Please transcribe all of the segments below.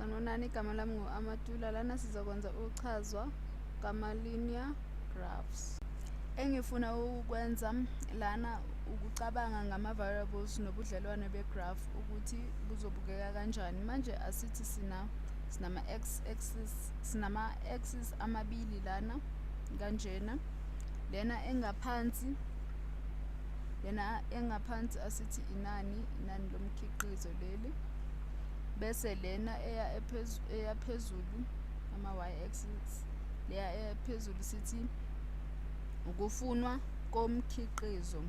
Sanibonani, igama lami ngu-Amatula. Lana sizokwenza ukuchazwa kama-linear graphs. Engifuna ukukwenza lana ukucabanga ngama-variables nobudlelwane be-graph ukuthi buzobukeka kanjani. Manje asithi sinama-x axis, sinama-axis amabili lana kanjena. Lena engaphansi asithi inani lomkhiqizo leli, bese lena eya phezulu, ama-y axis, leya eya phezulu sithi ukufunwa komkhiqizo.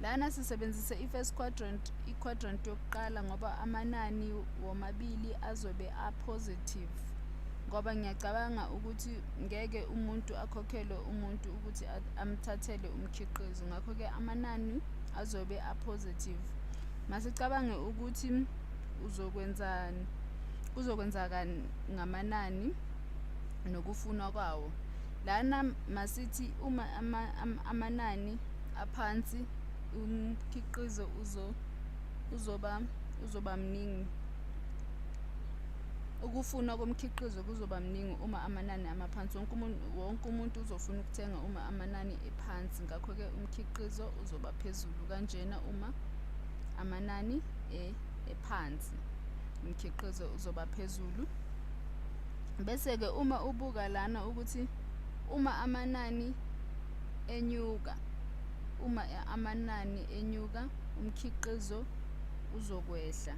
Lana sisebenzise i-first quadrant, i-quadrant yokuqala, ngoba amanani womabili azobe a-positive, ngoba ngiyacabanga ukuthi ngeke umuntu akhokhele umuntu ukuthi amthathele umkhiqizo. Ngakho-ke amanani azobe a-positive. Masicabange ukuthi uzokwenzani, kuzokwenzakani ngamanani nokufunwa kwawo. Lana masithi uma amanani aphansi, umkhiqizo uzoba mningi, ukufunwa komkhiqizo kuzoba mningi uma amanani amaphansi. Wonke umuntu uzofuna ukuthenga uma amanani ephansi. Ngakho-ke umkhiqizo uzoba phezulu kanjena. Uma amanani ephansi, umkhiqizo uzoba phezulu. Bese-ke uma ubuka lana ukuthi uma amanani enyuka, uma amanani enyuka, umkhiqizo uzokwehla.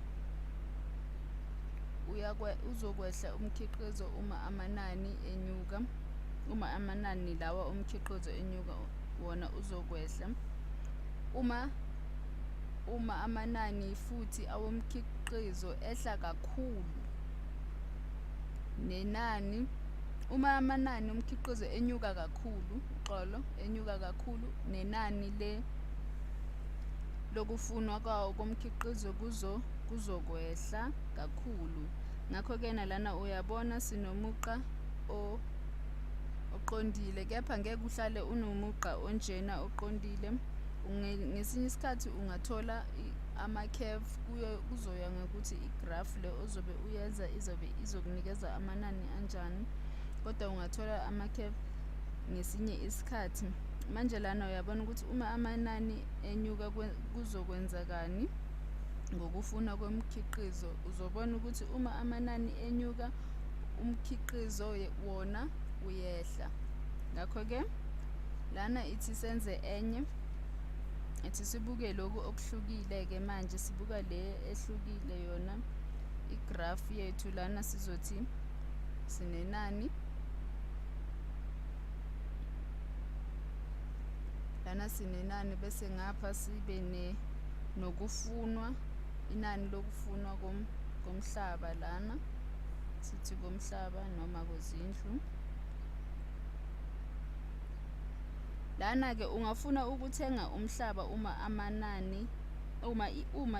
Uzokwehla umkhiqizo uma amanani enyuka. Uma amanani lawa omkhiqizo enyuka, wona uzokwehla. Uma amanani futhi awomkhiqizo ehla kakhulu, nenani, uma amanani omkhiqizo enyuka kakhulu, uxolo, enyuka kakhulu, nenani le lokufunwa kwawo komkhiqizo kuzokwehla kakhulu. Ngakho-ke nalana uyabona sinomugqa oqondile, kepha ngeke uhlale unomugqa onjena oqondile. Ngesinye isikhathi ungathola ama-curve, kuyo kuzoya ngokuthi i-graph le ozobe uyenza izobe izokunikeza amanani anjani, kodwa ungathola ama-curve ngesinye isikhathi. Manje lana uyabona ukuthi uma amanani enyuka kuzokwenzakani ngokufuna komkhiqizo. Uzobona ukuthi uma amanani enyuka, umkhiqizo wona uyehla. Ngakho-ke lana ithi senze enye, ithi sibuke lokhu okuhlukile-ke. Manje sibuka le ehlukile yona i-graph yethu. Lana sizothi sinenani, lana sinenani, bese ngapha sibe nokufunwa, inani lokufunwa komhlaba. Lana sithi komhlaba noma kwezindlu. Lana-ke ungafuna ukuthenga umhlaba uma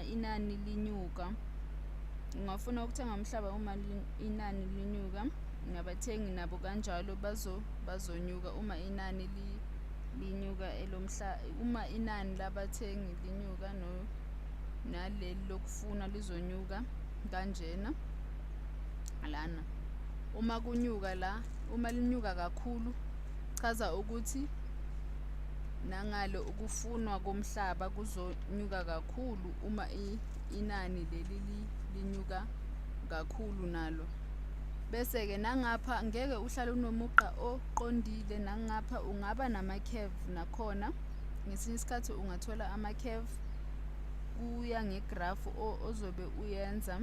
inani linyuka. Ungafuna ukuthenga umhlaba uma inani linyuka, nabathengi nabo kanjalo bazonyuka uma inani linyuka uma inani labathengi linyuka, no naleli lokufuna lizonyuka kanjena. Lana uma kunyuka la, uma linyuka kakhulu, chaza ukuthi nangale ukufunwa komhlaba kuzonyuka kakhulu uma inani leli linyuka kakhulu nalo. Bese-ke nangapha ngeke uhlale unomugqa oqondile. Nangapha ungaba nama-curve nakhona. Ngesinye isikhathi ungathola ama-curve, kuya nge-graph ozobe uyenza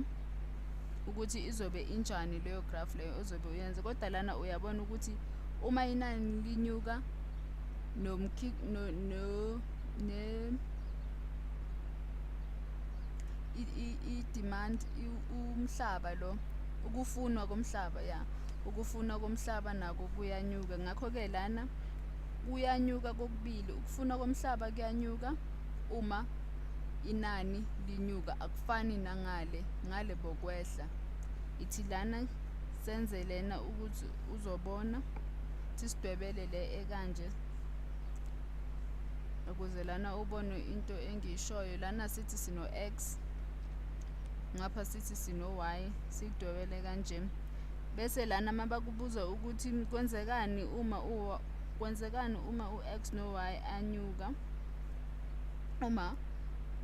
ukuthi izobe injani leyo graph leyo ozobe uyenza. Kodwa lana uyabona ukuthi uma inani linyuka, no no ne i-demand, umhlaba lo, ukufunwa komhlaba, ya, ukufunwa komhlaba nako kuyanyuka. Ngakho-ke lana kuyanyuka kokubili, ukufunwa komhlaba kuyanyuka uma inani linyuka. Akufani nangale, ngale bokwehla. Ithi lana senze lena ukuthi uzobona, thi sidwebele le ekanje ukuze lana ubone into engiyishoyo. Lana sithi sino-x. Ngapha sithi sino-y, sikudwebele kanje. Bese lana mabakubuza ukuthi kwenzekani uma u-x no-y anyuka, uma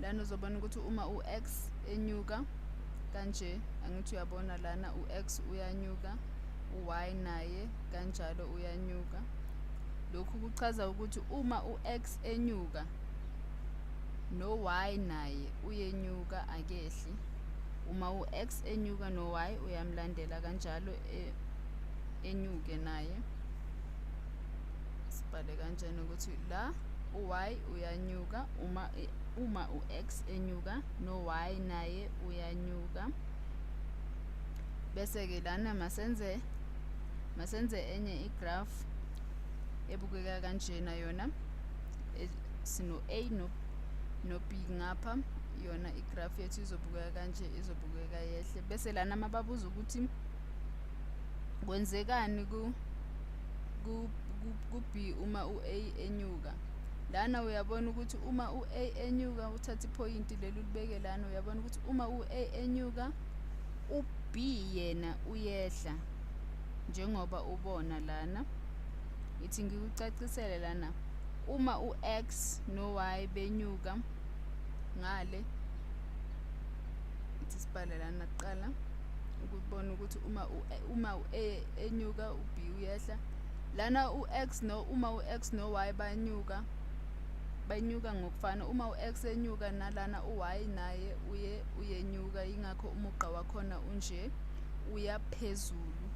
lana uzobona ukuthi uma u-x enyuka kanje, angithi uyabona lana u-x uyanyuka, u-y naye kanjalo uyanyuka. Lokhu kuchaza ukuthi uma u-x enyuka no-y naye uyenyuka, akehli. Uma u-x enyuka no-y uyamlandela kanjalo enyuke naye. Sibhale kanjani ukuthi la u-y uyanyuka uma u-x enyuka no-y naye uyanyuka. Bese-ke lana masenze enye igraph ebukeka kanjena yona. Sino-A no-B ngapha, yona igraph yethu izobukeka kanje, izobukeka yehle. Bese lana mababuza ukuthi kwenzekani ku-B uma u-A enyuka, lana uyabona ukuthi uma u-A enyuka, uthatha iphoyinti leli ulibeke lana, uyabona ukuthi uma u-A enyuka u-B yena uyehla, njengoba ubona lana. Ithi ngikucacisele lana, uma u-x no-y benyuka ngale, ithi sibhale lana kuqala ukubona ukuthi uma u-A enyuka u-B uyehla. Lana u-x no uma u-x no-y banyuka ngokufana, uma u-x enyuka nalana u-y naye uyenyuka, yingakho umugqa wakhona unje, uya phezulu,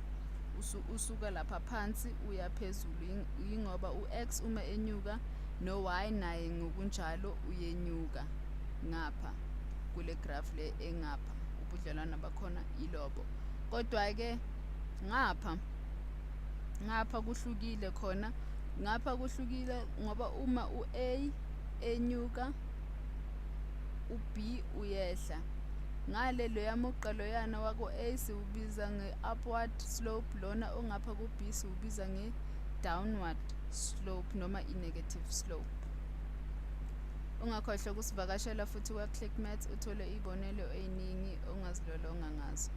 usuka lapha phansi uya phezulu, yingoba u-x uma enyuka no-y naye ngokunjalo uyenyuka ngapha kule graph le engapha. Ubudlelwano bakhona yilobo. Kodwa-ke ngapha kuhlukile khona, ngapha kuhlukile ngoba uma u-A enyuka u-B uyehla. Ngale loya mugqa loyana wako-A siwubiza nge-upward slope, lona ongapha ku-B siwubiza nge-downward slope noma i-negative slope. Ungakhohlwa ukusivakashela futhi kwa-Click Maths, uthole iy'bonelo ey'ningi ongazilolonga ngazo.